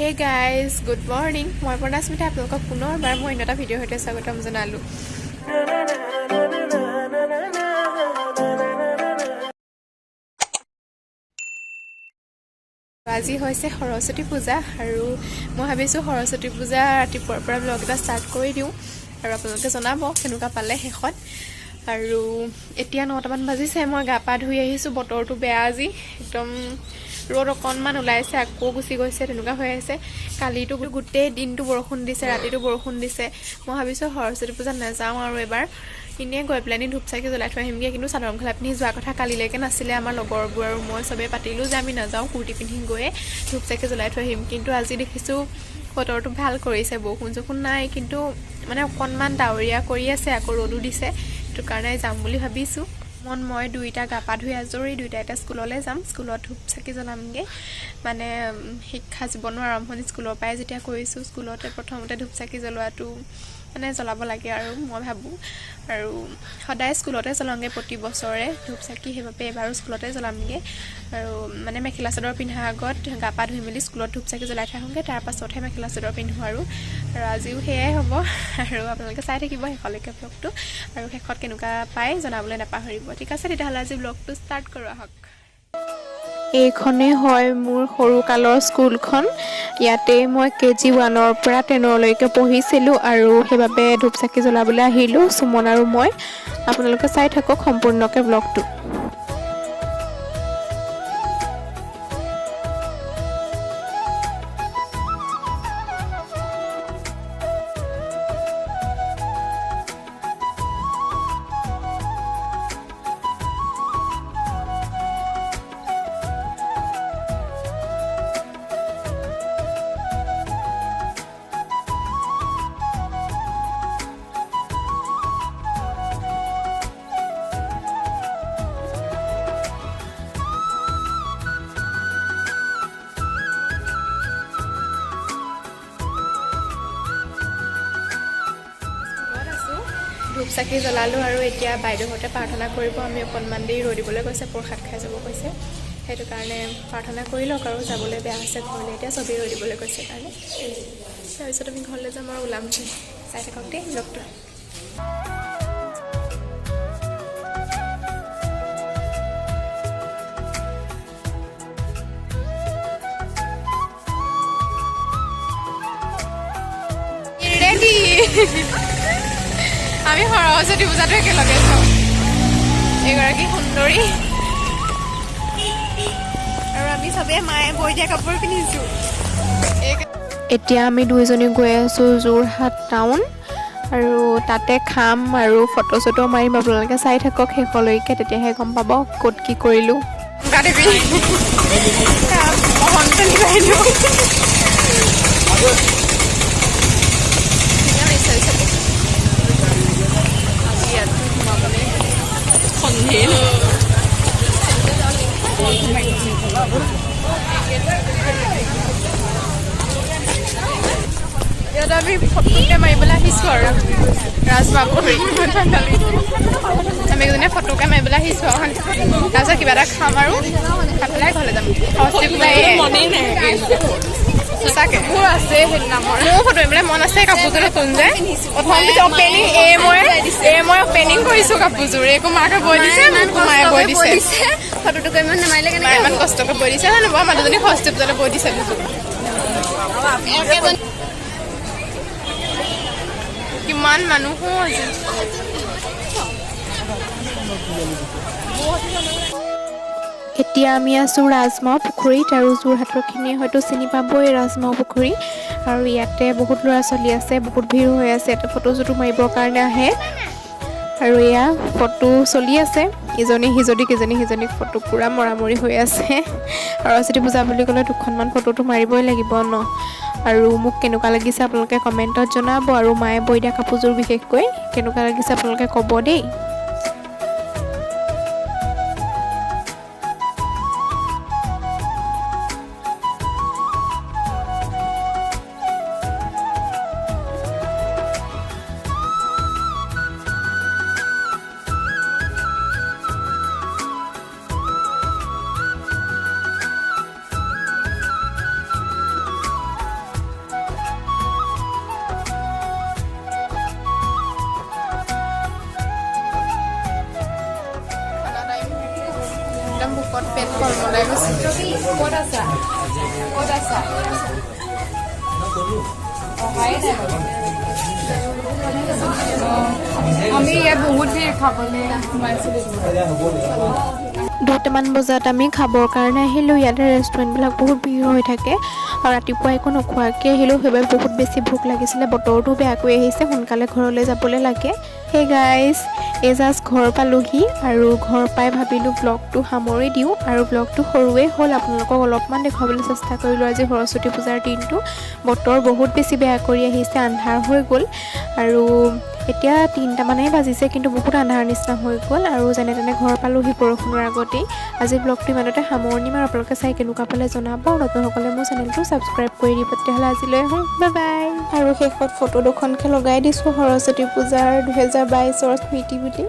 Hey guys, good morning. মই প্ৰণাস্মিতা, আপোনালোকক পুনৰবাৰ মই অন্য এটা ভিডিঅ'ৰ সৈতে স্বাগতম জনালোঁ। আজি হৈছে সৰস্বতী পূজা আৰু মই ভাবিছোঁ সৰস্বতী পূজা ৰাতিপুৱাৰ পৰা ব্লগ এটা ষ্টাৰ্ট কৰি দিওঁ আৰু আপোনালোকে জনাব কেনেকুৱা পালে শেষত। আৰু এতিয়া 9টামান বাজিছে, মই গা পা ধুই আহিছোঁ। বতৰটো বেয়া আজি, একদম ৰ'দ অকণমান ওলাইছে, আকৌ গুচি গৈছে, তেনেকুৱা হৈ আছে। কালিতো গোটেই দিনটো বৰষুণ দিছে, ৰাতিটো বৰষুণ দিছে। মই ভাবিছোঁ সৰস্বতী পূজাত নাযাওঁ আৰু এবাৰ এনেই গৈ পেলাইনি ধূপ চাকি জ্বলাই থৈ আহিমগৈ। কিন্তু চাদৰ মেখেলা পিন্ধি যোৱা কথা কালিলৈকে নাছিলে। আমাৰ লগৰবোৰ আৰু মই চবেই পাতিলোঁ যে আমি নাযাওঁ, কুৰ্তি পিন্ধি গৈয়ে ধূপ চাকি জ্বলাই থৈ আহিম। কিন্তু আজি দেখিছোঁ বতৰটো ভাল কৰিছে, বৰষুণ চৰষুণ নাই, কিন্তু মানে অকণমান ডাৱৰীয়া কৰি আছে, আকৌ ৰ'দো দিছে। সেইটো কাৰণে যাম বুলি ভাবিছোঁ। মন মই দুইটা গা পা ধুই আজৰি, দুইটা এতিয়া স্কুললৈ যাম। স্কুলত ধূপ চাকি জ্বলামগৈ। মানে শিক্ষা জীৱনৰ আৰম্ভণি স্কুলৰ পৰাই যেতিয়া কৰিছোঁ, স্কুলতে প্ৰথমতে ধূপ চাকি জ্বলোৱাটো মানে জ্বলাব লাগে আৰু মই ভাবোঁ। আৰু সদায় স্কুলতে জ্বলাওঁগৈ প্ৰতি বছৰে ধূপ চাকি, সেইবাবে এইবাৰো স্কুলতে জ্বলামগৈ। আৰু মানে মেখেলা চাদৰ পিন্ধাৰ আগত গা পা ধুই মেলি স্কুলত ধূপ চাকি জ্বলাই থৈ আহোঁগৈ, তাৰ পাছতহে মেখেলা চাদৰ পিন্ধোঁ। আৰু আৰু আজিও সেয়াই হ'ব। আৰু আপোনালোকে চাই থাকিব শেষলৈকে ব্লগটো আৰু শেষত কেনেকুৱা পায় জনাবলৈ নাপাহৰিব। ঠিক আছে, তেতিয়াহ'লে আজি ব্লগটো ষ্টাৰ্ট কৰোঁ আহক। এইখনেই হয় মোৰ সৰুকালৰ স্কুলখন। ইয়াতে মই কেজি 1ৰ পৰা 10ৰলৈকে পঢ়িছিলোঁ আৰু সেইবাবে ধূপ চাকি জ্বলাবলৈ আহিলোঁ সুমন আৰু মই। আপোনালোকে চাই থাকক সম্পূৰ্ণকৈ ব্লগটো। স্কুলত আছোঁ, ধূপ চাকি জ্বলালোঁ আৰু এতিয়া বাইদেউহঁতে প্ৰাৰ্থনা কৰিব। আমি অকণমান দেৰি ৰৈ দিবলৈ কৈছে, প্ৰসাদ খাই যাব কৈছে। সেইটো কাৰণে প্ৰাৰ্থনা কৰি লওক আৰু যাবলৈ বেয়া হৈছে ঘৰলৈ, এতিয়া চবেই ৰৈ দিবলৈ কৈছে কাৰণে। তাৰপিছত আমি ঘৰলৈ যাম আৰু ওলাম। চাই থাকক দেই ব্লগটো। ৰেডি। আমি সৰস্বতী পূজাটো একেলগে চাওঁ। এগৰাকী সুন্দৰী আৰু আমি চবেই মায়ে বৈ দিয়া কাপোৰ পিন্ধিছোঁ। এতিয়া আমি দুইজনী গৈ আছোঁ যোৰহাট টাউন আৰু তাতে খাম আৰু ফটো চটো মাৰিম। আপোনালোকে চাই থাকক শেষলৈকে, তেতিয়াহে গম পাব ক'ত কি কৰিলোঁ। দেৱী মহন্তনী বাইদেউ। ধুনীয়া লাগিছে চাব। আজি ইয়াত সোমাবলৈ সন্ধিয়া। ইয়াত আমি ফটোকে মাৰিবলৈ আহিছোঁ আৰু ৰাজমাও পুখুৰী আমি এজনে ফটোকে মাৰিবলৈ আহিছোঁ আৰু তাৰপিছত কিবা এটা খাম আৰু খাই পেলাই ঘৰলৈ যাম। সৰস্বতী পূজা এই মনেই নাই। সঁচাকে। মোৰ আছে সেইদিনা মোৰ। মোৰো ফটো মাৰিবলৈ মন আছে। কাপোৰযোৰ নতুন যে, প্ৰথম পিছত অপেনিং এই মই অপেনিং কৰিছোঁ কাপোৰযোৰ। একো মাকে বৈ দিছে, মোকো মায়ে বৈ দিছে। ফটোটো ইমান নামাৰিলে। মায়ে ইমান কষ্টকৈ বৈ দিছে, হয় নহয়? মানুহজনী সৰস্বতী পূজাতে বৈ দিছে দুযোৰ। কিমান মানুহো আজি। এতিয়া আমি আছোঁ ৰাজমাও পুখুৰীত আৰু যোৰহাটৰখিনিয়ে হয়তো চিনি পাবই ৰাজমাও পুখুৰী। আৰু ইয়াতে বহুত ল'ৰা ছোৱালী আছে, বহুত ভিৰ হৈ আছে। ইয়াতে ফটো চটো মাৰিবৰ কাৰণে আহে আৰু এয়া ফটো চলি আছে। ইজনী সিজনীক, ইজনী সিজনীক ফটো পূৰা মৰামৰি হৈ আছে। সৰস্বতী পূজা বুলি ক'লে দুখনমান ফটোটো মাৰিবই লাগিব ন? আৰু মোক কেনেকুৱা লাগিছে আপোনালোকে কমেণ্টত জনাব আৰু মায়ে বৈ দিয়া কাপোৰযোৰ বিশেষকৈ কেনেকুৱা লাগিছে আপোনালোকে ক'ব দেই। ক'ত আছা? ক'ত আছা? অহাই নাই। আমি ইয়াত বহুত ভিৰ, খাবলৈ সোমাইছিলোঁ। 2টামান বজাত আমি খাবৰ কাৰণে আহিলোঁ। ইয়াতে ৰেষ্টুৰেণ্টবিলাক বহুত ভিৰ হৈ থাকে আৰু ৰাতিপুৱা একো নোখোৱাকৈ আহিলোঁ, সেইবাবে বহুত বেছি ভোক লাগিছিলে। বতৰটো বেয়াকৈ আহিছে, সোনকালে ঘৰলৈ যাবলৈ লাগে। সেই গাইজ, এই জাষ্ট ঘৰ পালোহি আৰু ঘৰ পাই ভাবিলোঁ ব্লগটো সামৰি দিওঁ। আৰু ব্লগটো সৰুৱেই হ'ল, আপোনালোকক অলপমান দেখুৱাবলৈ চেষ্টা কৰিলোঁ আজি সৰস্বতী পূজাৰ দিনটো। বতৰ বহুত বেছি বেয়া কৰি আহিছে, আন্ধাৰ হৈ গ'ল আৰু এতিয়া 3টামানেই বাজিছে, কিন্তু বহুত আন্ধাৰ নিচিনা হৈ গ'ল। আৰু যেনে তেনে ঘৰ পালোহি বৰষুণৰ আগতেই। আজি ব্লগটো ইমানতে সামৰণি মাৰোঁ। আপোনালোকে চাই কেনেকুৱা পালে জনাব আৰু নতুনসকলে মোৰ চেনেলটো ছাবস্ক্ৰাইব কৰি দিব। তেতিয়াহ'লে আজিলৈ আহোঁ, বাই বাই। আৰু শেষত ফটো দুখনকৈ লগাই দিছোঁ সৰস্বতী পূজাৰ 2022ৰ স্মৃতি বুলি।